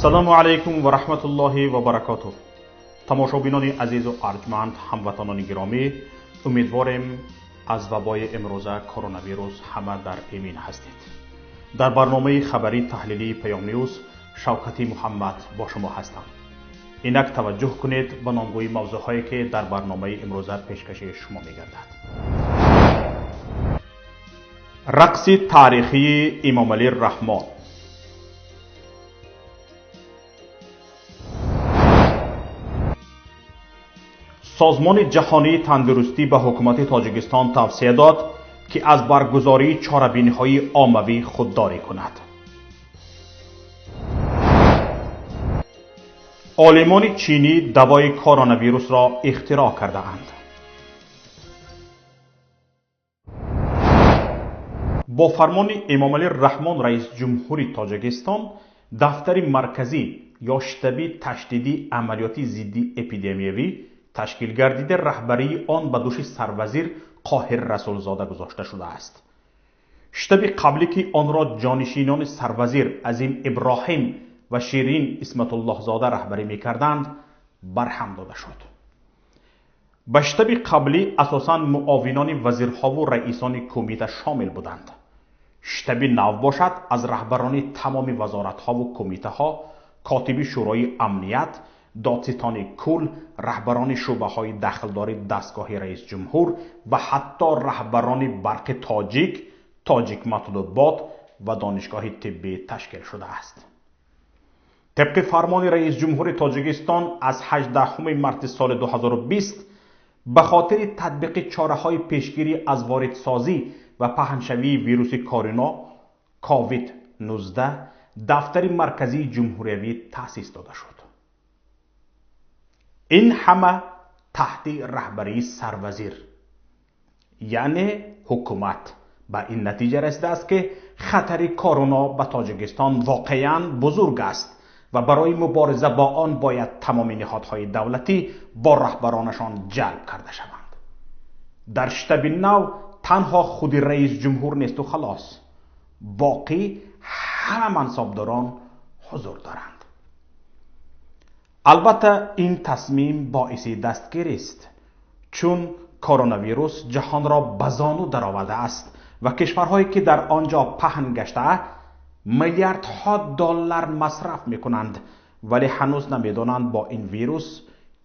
Ассалому алайкум ва раҳматуллоҳи ва баракотуҳ. Тамошобинони азизу арҷманд, ҳамватанони гиромӣ, умедворем аз вабои имрӯза коронавирус ҳама дар эмин ҳастед. Дар барномаи хабарии таҳлилии Паём Ньюз Шавкати Муҳаммад бо шумо ҳастам. Инак таваҷҷӯҳ кунед ба номгӯи мавзӯъҳое ки дар барномаи имрӯза пешкаши шумо мегардад. Рақси таърихии Имомалӣ Раҳмон, Созмони ҷаҳонии тандурустӣ ба ҳукумати Тоҷикистон тавсия дод, ки аз баргузории чорабиниҳои оммавӣ худдорӣ кунад. Олимони чинӣ давои коронавирусро ихтироъ кардаанд. Бо фармони Эмомалӣ Раҳмон раисҷумҳури Тоҷикистон, дафтари марказӣ ё штаби ташдидии амалиёти зидди эпидемиявӣ ташкил гардида, раҳбарии он ба дӯши сарвазир Қоҳир Расулзода гузошта шудааст. Штаби қаблӣ, ки онро ҷонишинони сарвазир Азим Иброҳим ва Ширин Исматуллоҳзода раҳбарӣ мекарданд, барҳам дода шуд. Ба штаби қаблӣ асосан муовинони вазирҳову раисони кумита шомил буданд. Штаби нав бошад аз раҳбарони тамоми вазоратҳову кумитаҳо, котиби Шӯрои амният, додситони кул, раҳбарони шӯъбаҳои дахлдори дастгоҳи раисҷумҳур ва ҳатто раҳбарони Барқи Тоҷик, Тоҷик Матлубот ва Донишгоҳи тиббӣ ташкил шудааст. Тибқи фармони раисҷумҳури Тоҷикистон аз 18 марти соли 2020 ба хотири татбиқи чораҳои пешгирӣ аз воридсозӣ ва паҳншавии вируси корона COVID-19 дафтари марказии ҷумҳуриявӣ таъсис дода шуд. Ин ҳама таҳти раҳбарии сарвазир, яъне ҳукумат ба ин натиҷа расидааст, ки хатари корона ба Тоҷикистон воқеан бузург аст ва барои мубориза бо он бояд тамоми ниҳодҳои давлатӣ бо раҳбаронашон ҷалб карда шаванд. Дар штаби нав танҳо худи раисҷумҳур несту халос, боқӣ ҳама мансабдорон ҳузур доранд. Албатта ин тасмим боиси дастгирист, чун коронавирус ҷаҳонро ба зону даровардааст ва кишварҳое ки дар он ҷо паҳн гаштаа миллиардҳо доллар масраф мекунанд, вале ҳанӯз намедонанд бо ин вирус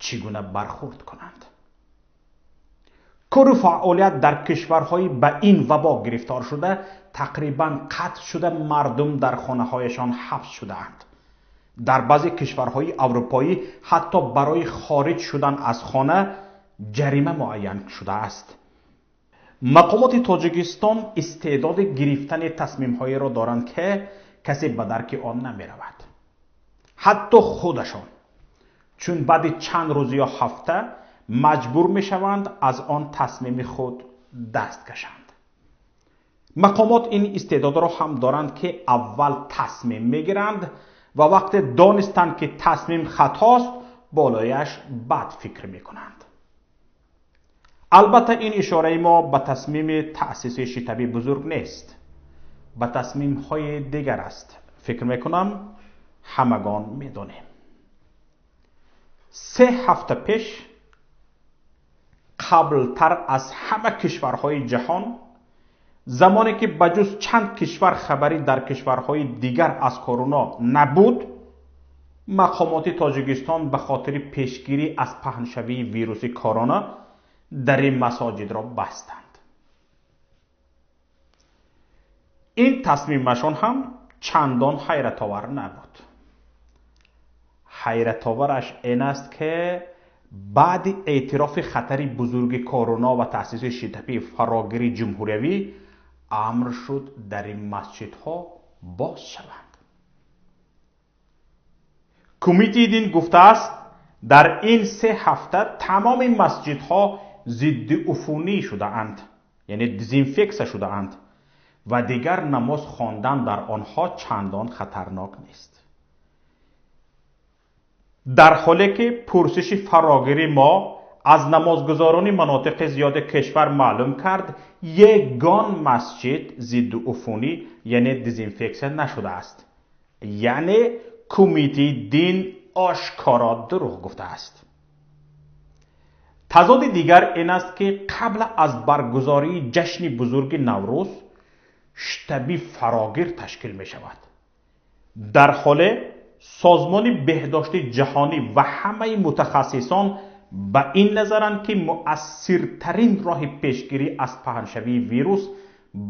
чӣ гуна бархӯрд кунанд. Кору фаъолият дар кишварҳои ба ин вабо гирифтор шуда тақрибан қатъ шуда, мардум дар хонаҳояшон ҳабс шудаанд. Дар баъзе кишварҳои аврупоӣ ҳатто барои хориҷ шудан аз хона ҷарима муайян шудааст. Мақомоти Тоҷикистон истеъдоди гирифтани тасмимҳоеро доранд, ки касе ба дарки он намеравад, ҳатто худашон, чун баъди чанд рӯз ё ҳафта маҷбур мешаванд аз он тасмими худ даст кашанд. Мақомот ин истеъдодро ҳам доранд, ки аввал тасмим мегиранд ва вақте донистанд, ки тасмим хатост, болояш бад фикр мекунанд. Албатта ин ишораи мо ба тасмими таъсиси штаби бузург нест, ба тасмимҳои дигар аст. Фикр мекунам ҳамагон медонем. 3 ҳафта пеш қаблтар аз ҳама кишварҳои ҷаҳон, замоне ки ба ҷуз чанд кишвар хабарӣ дар кишварҳои дигар аз корона набуд, мақомоти Тоҷикистон ба хотири пешгирӣ аз паҳншавии вируси корона дари масоҷидро бастанд. Ин тасмимашон ҳам чандон ҳайратовар набуд. Ҳайратовараш ин аст, ки баъди эътирофи хатари бузурги корона ва таъсиси штаби фарогири ҷумҳуриявӣ амр шуд дари масҷидҳо боз шаванд. Кумитаи дин гуфтааст, дар ин 3 ҳафта тамоми масҷидҳо зидди уфунӣ шудаанд, яъне дезинфексия шудаанд ва дигар намоз хондан дар онҳо чандон хатарнок нест. Дар ҳоле ки пурсиши фарогири мо аз намозгузорони манотиқи зиёди кишвар маълум кард, ягон масҷид зидди уфунӣ, яъне дезинфексия нашудааст. Яъне Кумитаи дин ошкоро дурӯғ гуфтааст. Тазоди дигар ин аст, ки қабл аз баргузории ҷашни бузурги Наврӯз штаби фарогир ташкил мешавад. Дар ҳоле Созмони беҳдошти ҷаҳонӣ ва ҳамаи мутахассисон ба ин назаранд, ки муассиртарин роҳи пешгирӣ аз паҳншавии вирус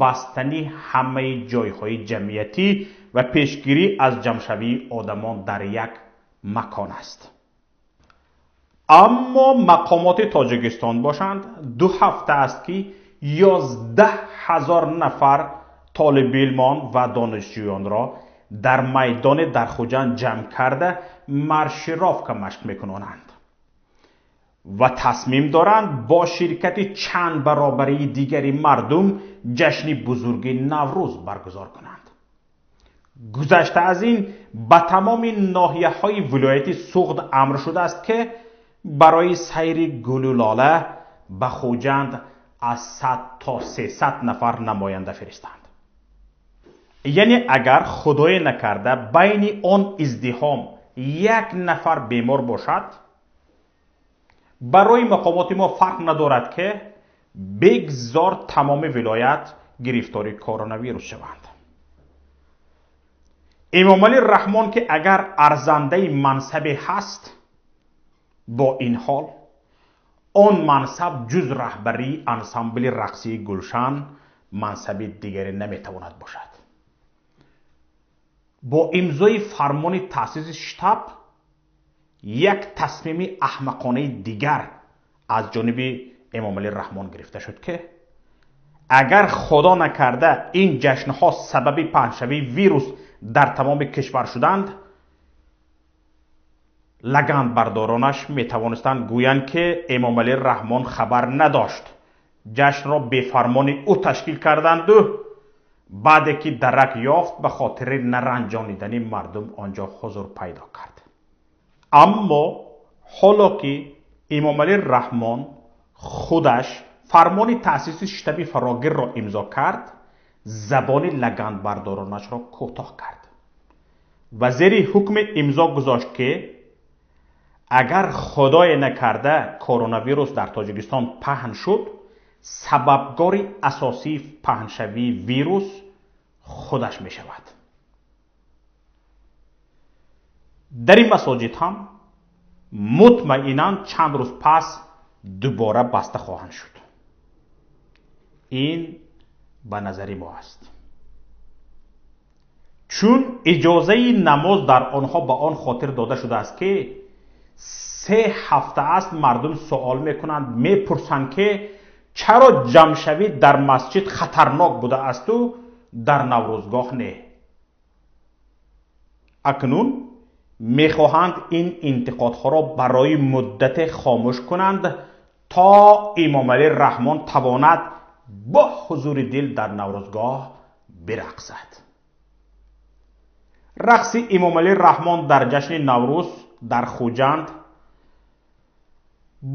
бастани ҳамаи ҷойҳои ҷамъиятӣ ва пешгирӣ аз ҷамъшавии одамон дар як макон аст. Аммо мақомоти Тоҷикистон бошанд, 2 ҳафта аст, ки 11 000 нафар толибилмон ва донишҷӯёнро дар майдони дар Хуҷанд ҷамъ карда, маршировка машқ мекунонанд ва тасмим доранд бо ширкати чанд баробарии дигари мардум ҷашни бузурги Наврӯз баргузор кунанд. Гузашта аз ин, ба тамоми ноҳияҳои вилояти Суғд амр шудааст, ки барои сайри гулу лола ба Хуҷанд аз 100 то 300 нафар намоянда фиристанд. Яъне агар худое накарда байни он издиҳом як нафар бемор бошад, барои мақомоти мо фарқ надорад, ки бегзор тамоми вилоят гирифтори коронавирус шаванд. Эмомалӣ Раҳмон, ки агар арзандаи мансабе ҳаст, бо ин ҳол он мансаб ҷуз раҳбарии ансамбли рақсии Гулшан мансаби дигаре наметавонад бошад. Бо имзои фармони таъсиси штаб як тасмими аҳмақонаи дигар аз ҷониби Эмомалӣ Раҳмон гирифта шуд, ки агар худо накарда ин ҷашнҳо сабаби паҳншавии вирус дар тамоми кишвар шуданд, лаганбардоронаш метавонистанд гӯянд, ки Эмомалӣ Раҳмон хабар надошт, ҷашнро бефармони ӯ ташкил карданду баъде ки дарак ёфт, ба хотири наранҷонидани мардум он ҷо ҳузур пайдо кард. Аммо ҳоло ки Эмомалӣ Раҳмон худаш фармони таъсиси штаби фарогирро имзо кард, забони лаганбардоронашро кӯтоҳ кард ва зери ҳукми имзо гузошт, ки агар худое накарда коронавирус дар Тоҷикистон паҳн шуд, сабабгори асосии паҳншавии вирус худаш мешавад. Дар ин масоҷид ҳам мутмаинан чанд рӯз пас дубора баста хоҳанд шуд. Ин ба назари мо аст, чун иҷозаи намоз дар онҳо ба он хотир дода шудааст, ки 3 ҳафта аст мардум суол мекунанд, мепурсанд, ки чаро ҷамъшавӣ дар масҷид хатарнок будаасту дар наврӯзгоҳ не. Акнун мехоҳанд ин интиқодҳоро барои муддате хомӯш кунанд, то Эмомалӣ Раҳмон тавонад бо ҳузури дил дар наврӯзгоҳ бирақсад. Рақси Эмомалӣ Раҳмон дар ҷашни Наврӯз дар Хуҷанд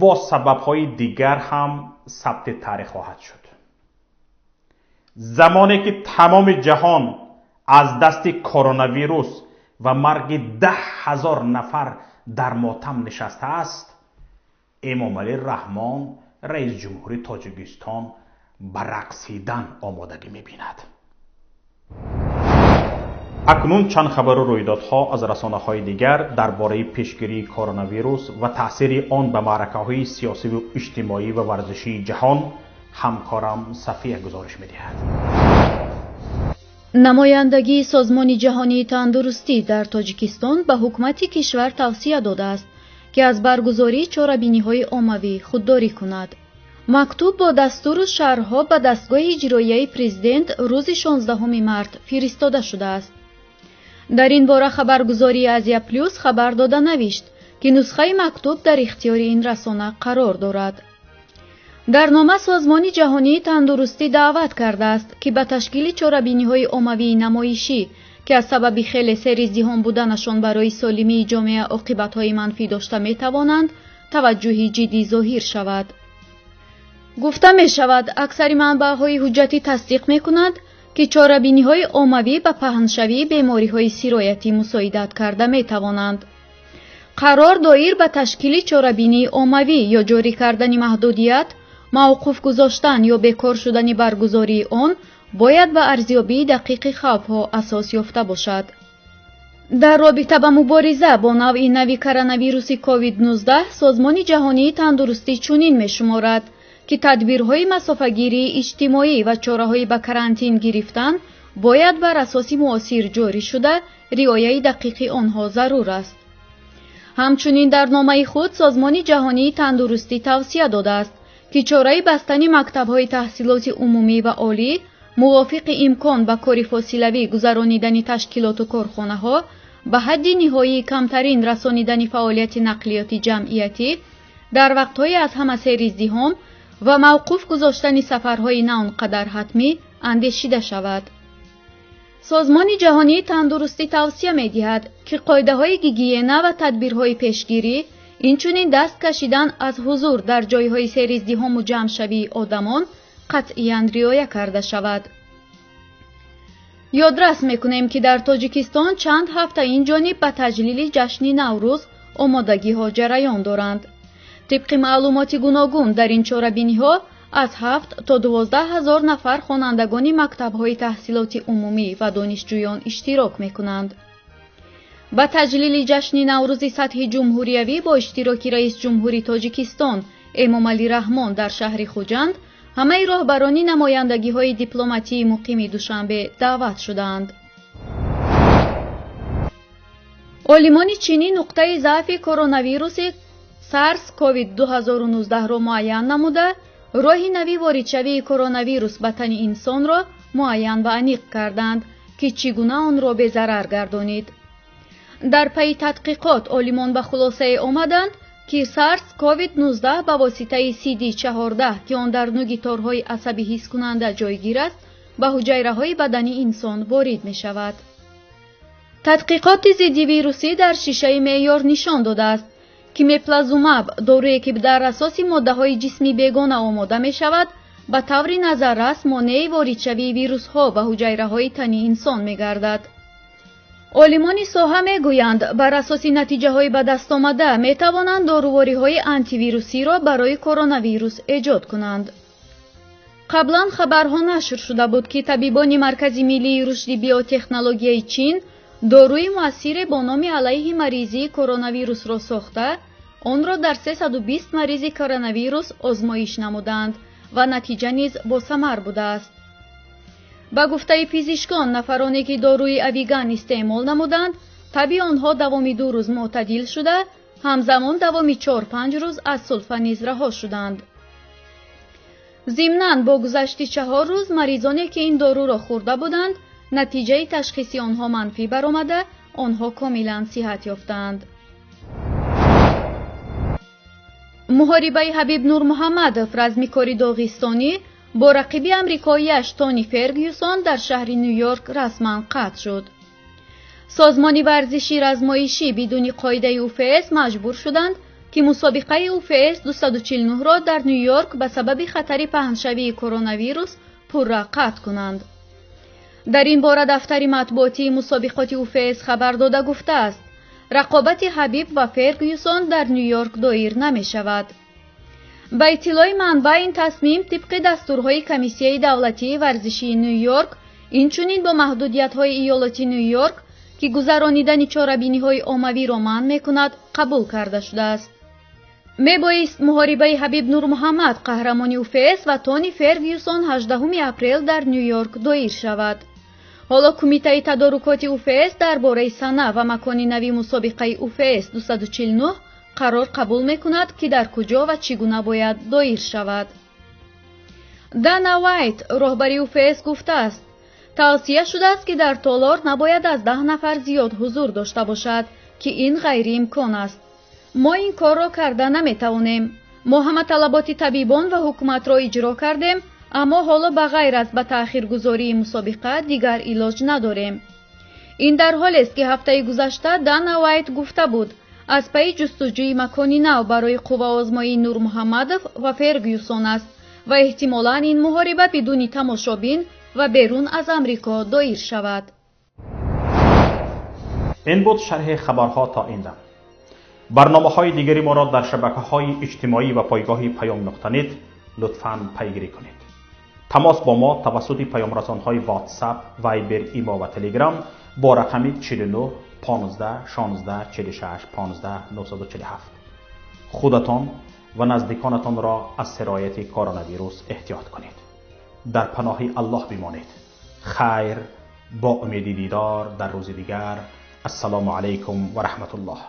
бо сабабҳои дигар ҳам сабти таърих хоҳад шуд. Замоне ки тамоми ҷаҳон аз дасти коронавирус ва марги 10 000 нафар дар мотам нишастааст, Эмомалӣ Раҳмон, раис ҷумҳури Тоҷикистон, ба рақсидан омодагӣ мебинад. Акнун чанд хабару рӯйдодҳо аз расонаҳои дигар дар бораи пешгирии коронавирус ва таъсири он ба маъракаҳои сиёсиву иҷтимоӣ ва варзишии ҷаҳон ҳамкорам Сафия гузориш медиҳад. Намояндагии Созмони ҷаҳонии тандурустӣ дар Тоҷикистон ба ҳукумати кишвар тавсия додааст, ки аз баргузории чорабиниҳои оммавӣ худдорӣ кунад. Мактуб бо дастуру шарҳҳо ба дастгоҳи иҷроияи президент рӯзи 16 март фиристода шудааст. Дар ин бора хабаргузории Азия Плюс хабар дода навишт, ки нусхаи мактуб дар ихтиёри ин расона қарор дорад. Дар нома Созмони ҷаҳонии тандурустӣ даъват кардааст, ки ба ташкили чорабиниҳои оммавии намоишӣ, ки аз сабаби хеле сериздиҳом буданашон барои солимии ҷомеа оқибатҳои манфӣ дошта метавонанд, таваҷҷӯҳи ҷиддӣ зоҳир шавад. Гуфта мешавад, аксари манбаъҳои ҳуҷҷатӣ тасдиқ мекунанд, ки чорабиниҳои оммавӣ ба паҳншавии бемориҳои сироятӣ мусоидат карда метавонанд. Қарор доир ба ташкили чорабинии оммавӣ ё ҷорӣ кардани маҳдудият, мавқуф гузоштан ё бекор шудани баргузории он бояд ба арзёбии дақиқи хавфҳо асос ёфта бошад. Дар робита ба мубориза бо навъи нави коронавируси COVID-19 Созмони ҷаҳонии тандурустӣ чунин мешуморад, ки тадбирҳои масофагирии иҷтимоӣ ва чораҳои ба карантин гирифтан бояд бар асоси муосир ҷорӣ шуда, риояи дақиқи онҳо зарур аст. Ҳамчунин дар номаи худ Созмони ҷаҳонии тандурустӣ тавсия додааст, ки чораи бастани мактабҳои таҳсилоти умумӣ ва олӣ мувофиқи имкон ба кори фосилавӣ гузаронидани ташкилоту корхонаҳо, ба ҳадди ниҳоии камтарин расонидани фаъолияти нақлиёти ҷамъиятӣ дар вақтҳои аз ҳама сериздиҳом ва мавқуф гузоштани сафарҳои на он қадар ҳатмӣ андешида шавад. Созмони ҷаҳонии тандурустӣ тавсия медиҳад, ки қоидаҳои гигиена ва тадбирҳои пешгирӣ, инчунин даст кашидан аз ҳузур дар ҷойҳои сериздиҳому ҷамъшавии одамон қатъиян риоя карда шавад. Ёдрас мекунем, ки дар Тоҷикистон чанд ҳафта ин ҷониб ба таҷлили ҷашни Наврӯз омодагиҳо ҷараён доранд. Тибқи маълумоти гуногун дар ин чорабиниҳо аз 7 то 12 ҳазор нафар хонандагони мактабҳои таҳсилоти умумӣ ва донишҷӯён иштирок мекунанд. Ба таҷлили ҷашни Наврӯзи сатҳи ҷумҳуриявӣ бо иштироки раисҷумҳури Тоҷикистон Эмомалӣ Раҳмон дар шаҳри Хуҷанд ҳамаи роҳбарони намояндагиҳои дипломатии муқими Душанбе даъват шудаанд. Олимони чинӣ нуқтаи заъфи коронавируси SARS-CoV-2019-ро муайян намуда, роҳи нави воридшавии коронавирус ба тани инсонро муайян ва аниқ карданд, ки чӣ гуна онро безарар гардонид. Дар пайи тадқиқот олимон ба хулосае омаданд, ки SARS-CoV-19 ба воситаи CD14, ки он дар нуги торҳои асаби ҳисскунанда ҷойгир аст, ба ҳуҷайраҳои бадани инсон ворид мешавад. Тадқиқоти зиддивирусӣ дар шишаи меъёр нишон додааст, ки меплазумаб, доруе ки дар асоси моддаҳои ҷисми бегона омода мешавад, ба таври назаррас монеи воридшавии вирусҳо ба ҳуҷайраҳои тани инсон мегардад. Олимони соҳа мегӯянд, бар асоси натиҷаҳои ба даст омада метавонанд дорувориҳои антивирусиро барои коронавирус эҷод кунанд. Қаблан хабарҳо нашр шуда буд, ки табибони Маркази миллии рушди биотехнологияи Чин доруи муассире бо номи алайҳи маризии коронавирусро сохта, онро дар 320 маризи коронавирус озмоиш намуданд ва натиҷа низ босамар будааст. Ба гуфтаи пизишкон, нафароне ки доруи Авиган истеъмол намуданд, таби онҳо давоми 2 рӯз мӯътадил шуда, ҳамзамон давоми 4-5 рӯз аз сулфа низ раҳо шуданд. Зимнан бо гузашти 4 рӯз маризоне ки ин доруро хӯрда буданд, натиҷаи ташхиси онҳо манфӣ баромада, онҳо комилан сиҳат ёфтаанд. Муҳорибаи Ҳабиб Нурмуҳаммадов, размикори доғистонӣ, бо рақиби амрикоияш Тони Фергюсон дар шаҳри Ню-Йорк расман қатъ шуд. Созмони варзиши размоишӣ бидуни қоидаи УФС маҷбур шуданд, ки мусобиқаи УФС 249-ро дар Ню-Йорк ба сабаби хатари паҳншавии коронавирус пурра қатъ кунанд. Дар ин бора дафтари матбуотии мусобиқоти УФС хабар дода гуфтааст, рақобати Ҳабиб ва Фергюсон дар Ню-Йорк доир намешавад. Ба иттилои манбаъ, ин тасмим тибқи дастурҳои Комиссияи давлатии варзишии Ню-Йорк, инчунин бо маҳдудиятҳои иёлоти Ню-Йорк, ки гузаронидани чорабиниҳои оммавиро манъ мекунад, қабул карда шудааст. Мебоист муҳорибаи Ҳабиб Нурмуҳаммад, қаҳрамони УФС, ва Тони Фергюсон 18 апрел дар Ню-Йорк доир шавад. Ҳоло Кумитаи тадорукоти УФС дар бораи сана ва макони нави мусобиқаи УФС 249 қарор қабул мекунад, ки дар куҷо ва чӣ гуна бояд доир шавад. Дана Вайт, роҳбари УФС, гуфтааст, тавсия шудааст, ки дар толор набояд аз 10 нафар зиёд ҳузур дошта бошад, ки ин ғайриимкон аст. Мо ин корро карда наметавонем. Мо ҳама талаботи табибон ва ҳукуматро иҷро кардем, аммо ҳоло ба ғайр аз ба таъхиргузории мусобиқа дигар илоҷ надорем. Ин дар ҳолест, ки ҳафтаи гузашта Дана Вайт гуфта буд, аз пайи ҷустуҷӯи макони нав барои қувваозмоии Нурмуҳаммадов ва Фергюсон аст ва эҳтимолан ин муҳориба бидуни тамошобин ва берун аз Амрико доир шавад. Ин буд шарҳи хабарҳо то ин дам. Барномаҳои дигари моро дар шабакаҳои иҷтимоӣ ва пойгоҳи паём нуқта нет лутфан пайгирӣ кунед. Тамос бо мо тавассути паёмрасонҳои WhatsApp, Viber, Имо ва Telegram бо рақами 49 15 16 46 15 947. Худатон ва наздиконатонро аз сирояти коронавирус эҳтиёт кунед. Дар паноҳи Аллоҳ бимонед. Хайр, бо умеди дидор дар рӯзи дигар. Ассалому алайкум ва раҳматуллоҳ.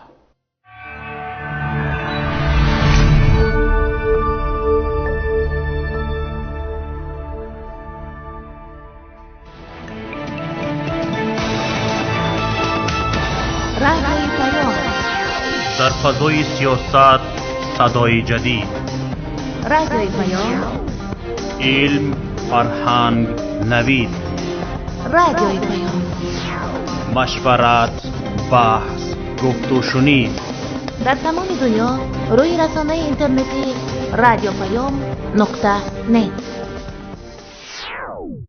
Дар фазои сиёсат садои ҷадид, Радиои Паём, илм, фарҳанг, навид, Радиои Паём, машварат, баҳс, гуфтушунид. Дар тамоми дунё рӯи расонаи интернетии радиопаём нуқта нет.